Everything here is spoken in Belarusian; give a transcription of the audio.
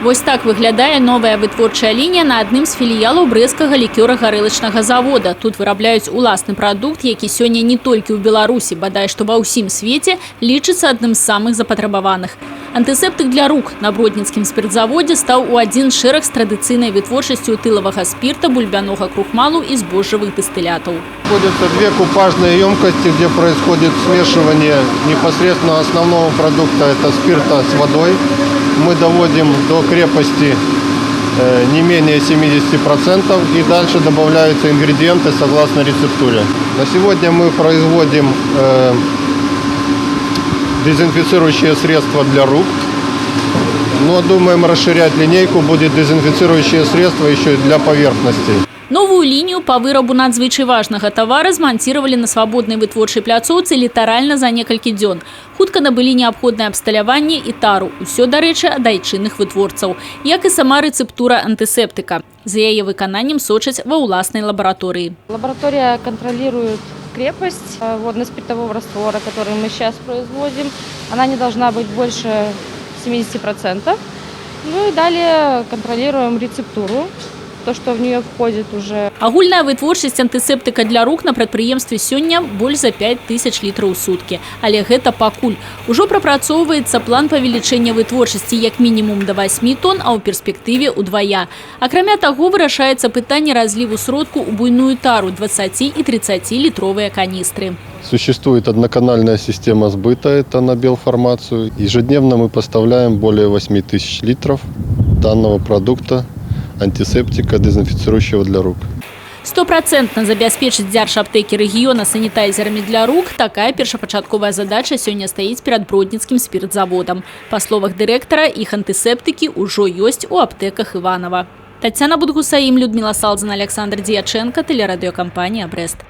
Вось так выглядае новая вытворчая лінія на адным з філіялаў Брэсцкага лікёра-гарэлачнага завода. Тут вырабляюць уласны прадукт, які сёння не толькі ў Беларусі, бадай што ва ўсім свеце, лічыцца адным з самых запатрабаваных. Антысептык для рук на Бродніцкім спіртзаводзе стаў у адзін шэраг з традыцыйнай вытворчасцю этылавага спірта, бульбянога крухмалу і збожжавых дыстылятаў. Находятся две купажные емкости, где происходит смешивание непосредственно основного продукта, это спирта, с водой. Мы доводим до крепости не менее 70%, и дальше добавляются ингредиенты согласно рецептуре. На сегодня мы производим дезинфицирующие средства для рук, но думаем расширять линейку, будет дезинфицирующие средства еще и для поверхностей. Новую лінію па вырабу надзвычай важнага тавара зманціравалі на свабоднай вытворчай пляцоўцы літаральна за некалькі дзён. Хутка набылі неабходнае абсталяванне і тару. Усё, дарэчы, ад айчынных вытворцаў. Як і сама рэцэптура антысептыка. За яе выкананнем сочаць ва ўласнай лабараторыі. Лаборатория контролирует крепость водно-спиртового раствора, который мы сейчас производим. Она не должна быть больше 70%. Ну и далее контролируем рецептуру, то, что в нее входит уже. Агульная вытворчасць антысептыка для рук на прадпрыемстве сёння больш за 5 тысяч літраў у суткі. Але гэта пакуль. Ужо прапрацоўваецца план павелічэння вытворчасці як мінімум да 8 тон, а ў перспектыве ўдвая. Акрамя таго, вырашаецца пытанне разліву сродку ў буйную тару 20 і 30 літровыя каністры. Существует одноканальная система сбыта, это на Белфармацию. Ежедневно мы поставляем более 8 тысяч литров данного продукта, антисептика, дезинфицирующего для рук. Стопрацэнтна забяспечыць дзяржаптэкі рэгіёна санітайзерамі для рук — такая першапачатковая задача сёння стаіць перад Бродніцкім спіртзаводам. Па словах дырэктара, іх антысептыкі ўжо ёсць у аптэках Іванова. Таццяна Будгусаім, Людміла Салзана, Аляксандр Дзьячэнка, тэлерадыёкампанія «Брэст».